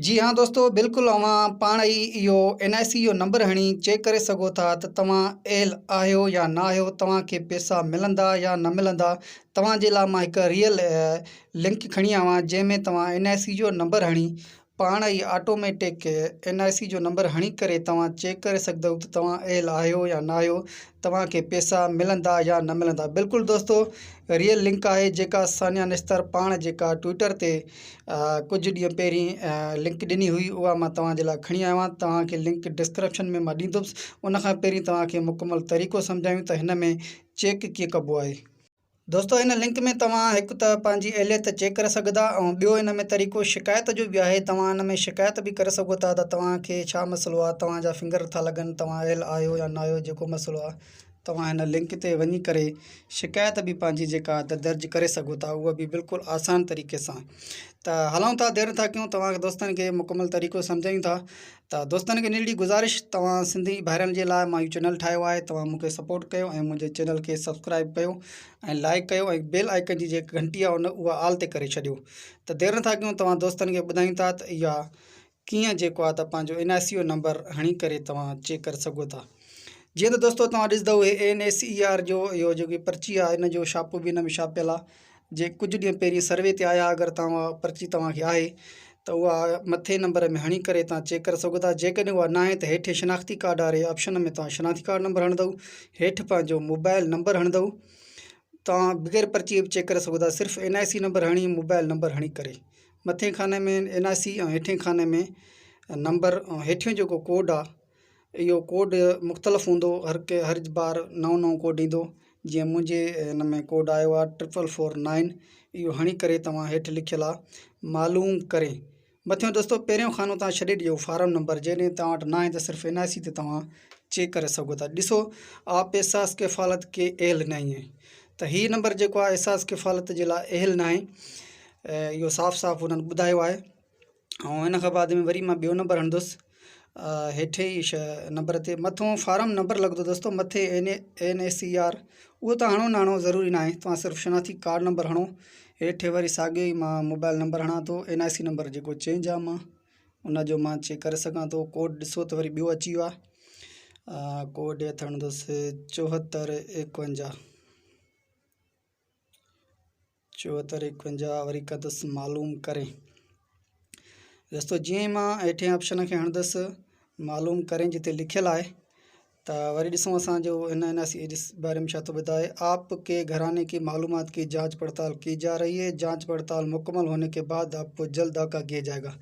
جي ها دوستو بلڪل اوهان پاڻ ئي اهو اين آء سي جو نمبر هڻي چيڪ ڪري سگهو ٿا ته توهان اهل آهيو يا نه آهيو توهان کي پيسا ملندا يا نه ملندا توهان جي لاء مان هڪ ريئل لنڪ کڻي آيو آهيان جنهن ۾ توهان اين آء سي جو نمبر هڻي پاڻ ئي آٽوميٽڪ اين آء سي جو نمبر هڻي ڪري توهان چيڪ ڪري سگهندؤ ته توهان اهل آهيو يا نه آهيو توهان کي پيسا ملندا يا نه ملندا بلڪل دوستو ريئل لنڪ آهي جيڪا ثانيه نشتر پاڻ جيڪا ٽوئٽر تي ڪجهه ڏينهن پهرين لنڪ ڏني هئي اها مان توهان جي لاء کڻي آيو آهيان توهان کي لنڪ ڊسڪرپشن ۾ مان ڏيندس ان کان پهرين توهان کي مڪمل طريقو سمجهايون ته هن ۾ چيڪ ڪيئن ڪبو آهي. دوستو هن لنڪ ۾ توهان هڪ ته پنهنجي اهليت چيڪ ڪري سگهندا ۽ ٻيو ان ۾ طريقو شڪايت جو به آهي توهان ان ۾ شڪايت به ڪري سگهو ٿا ته توهان کي ڇا مسئلو آهي توهان جا فنگر ٿا لڳن توهان اهل آهيو يا نه آهيو جيڪو مسئلو آهي توهان هن لنڪ تي وڃي ڪري شڪايت به پنهنجي جيڪا ته درج ڪري سگهو ٿا اها به بلڪل آسان طريقي سان ته هلون ٿا دير نٿا ڪيون توهان دوستن کي مڪمل طريقو سمجهايون ٿا ته دوستن کي ننڍڙي گذارش توهان سنڌي ڀائرن جي لاء مان اهو چينل ٺاهيو آهي توهان مونکي سپورٽ ڪيو ۽ منهنجي چينل کي سبسڪرائب ڪيو ۽ لائڪ ڪيو ۽ بيل آئيڪن جي جيڪا گهنٽي آهي ان اها آل تي ڪري ڇڏيو ته دير نٿا ڪيون توهان دوستن کي ٻڌايون ٿا ته اها ڪيئن جيڪو آهي ته پنهنجو اين آء سي جو نمبر هڻي ڪري توهان چيڪ ڪري سگهو ٿا جيئن ته دوستو توهان ڏسندو هي اين ايس اي آر جو اهو جيڪي پرچي آهي ان جو شاپو به ان ۾ ڇاپيل آهي جي ڪجهه ڏينهن پهرين سروي تي آيا اگر توهان پرچي توهان کي آهي ته اها مٿي نمبر ۾ هڻي ڪري توهان چيڪ ڪري سگهو ٿا جيڪڏهن اها ناهي ته هيٺ شناختي ڪارڊ واري آپشن ۾ توهان شناختي ڪارڊ نمبر هڻندو هيٺ پنهنجو موبائل نمبر هڻندو توهان بغير پرچي به چيڪ ڪري سگهو ٿا صرف اين آء سي نمبر هڻي موبائل نمبر هڻي ڪري مٿين خاني ۾ اين آء سي ۽ هيٺين خاني ۾ نمبر ۽ هيٺيون جيڪو ڪوڊ آهي اهو ڪوڊ مختلف هوندو هر ڪنهن هر بار نئون نئون ڪوڊ ايندو جيئن منهنجي هن ۾ ڪوڊ آيو آهي ٽرپل فور نائن اهو هڻي ڪري توهان هيٺ لکيل آهي معلوم ڪري مٿيون دوستو پهريون خانو توهان ڇڏي ڏيو فارم نمبر جيڪڏهن توهان وٽ ناهي ته صرف اين آء سي تي توهان چيڪ ڪري سگهو ٿا ڏسو آپ احساس ڪفالت ڪي اهل نهين هي ته هي نمبر جيڪو آهي احساس ڪفالت جي لاء اهل ناهي اهو صاف صاف انهن ٻڌايو آهي ۽ ان کان بعد ۾ وري مان ٻيو نمبر هڻندس هيٺ ئي نمبر تي مٿو فارم نمبر لڳندو دوستو مٿي اين اين اي سي آر اهو ته هڻو نه هڻو ضروري ناهي توهان صرف شناختي ڪارڊ نمبر هڻو هيٺ وري ساڳيو ئي مان موبائل نمبر هڻان ٿو اين آء سي نمبر جيڪو چينج آهي مان ان جو مان چيڪ ڪري سگهان ٿو ڪوڊ ڏسو ته وري ٻيو اچي ويو آهي ڪوڊ هيٺ هڻندس چوهتر ايڪونجاهه 74 51 وري ڪندس معلوم ڪرين دوستو جيئن ئي مان هيٺين آپشن کي هڻندس معلوم ڪرين جتي لکيل آهي ته وري ڏسون اسانجو هن اين آء سي جي باري ۾ ڇا ٿو ٻڌائي آپ ڪي گهراني ڪي معلومات ڪي جانچ پڙتال ڪي جا رهي هي جانچ پڙتال مڪمل هوني ڪي بعد آپ ڪو جلد آگاهه ڪيا جائي گا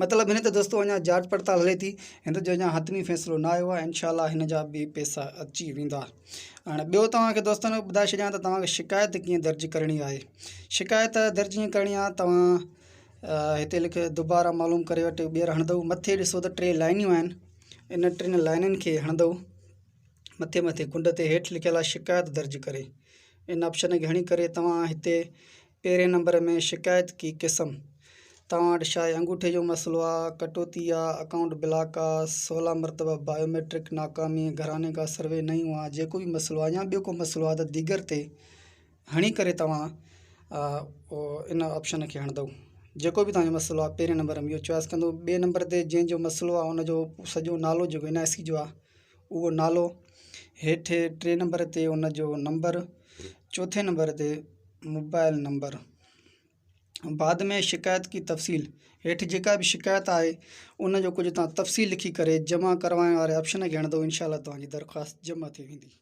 مطلب هن ته دوستو اڃا جانچ پڙتال هلي ٿي هن جو اڃا حتمي فيصلو نه آيو آهي انشاء الله هن جا به پيسا اچي ويندا هاڻي ٻيو توهان کي دوستن کي ٻڌائي ڇڏيان ته توهان کي شڪايت ڪيئن درج ڪرڻي آهي شڪايت درج ائين ڪرڻي آهي توهان هتي لکي دوباره معلوم ڪري وٽ ٻيهر هڻندو مٿي ڏسو ته ٽي لائنيون آهن ان ٽن لائنن کي هڻندو مٿي مٿي ڪنڊ تي هيٺ لکيل آهي شڪايت درج ڪري ان آپشن کي هڻي ڪري توهان هتي پهرين نمبر ۾ شڪايت ڪي قسم توهان وٽ ڇا آهي انگوٺي جو مسئلو آ ڪٽوتي آ اڪائونٽ بلاڪ آ سولا مرتبه بايوميٽرڪ ناڪامي گهراني ڪا سروي نهين هئا جيڪو به مسئلو آ يا ٻيو ڪو مسئلو آ ته ديگر تي هڻي ڪري توهان ان آپشن کي هڻندو جيڪو به توهان جو مسئلو آ پهرين نمبر ۾ اهو چوائس ڪندو ٻئي نمبر تي جنهن جو مسئلو آ ان جو سڄو نالو جيڪو اين آء سي جو آ اهو نالو هيٺ ٽئين نمبر تي ان جو نمبر چوٿين نمبر تي موبائل نمبر بعد ۾ شڪايت ڪي تفصيل هيٺ جيڪا به شڪايت آهي ان جو ڪجهه تان تفصيل لکي ڪري جمع ڪروائڻ واري آپشن کي هڻندو انشاء الله توهان جي درخواست جمع ٿي ويندي.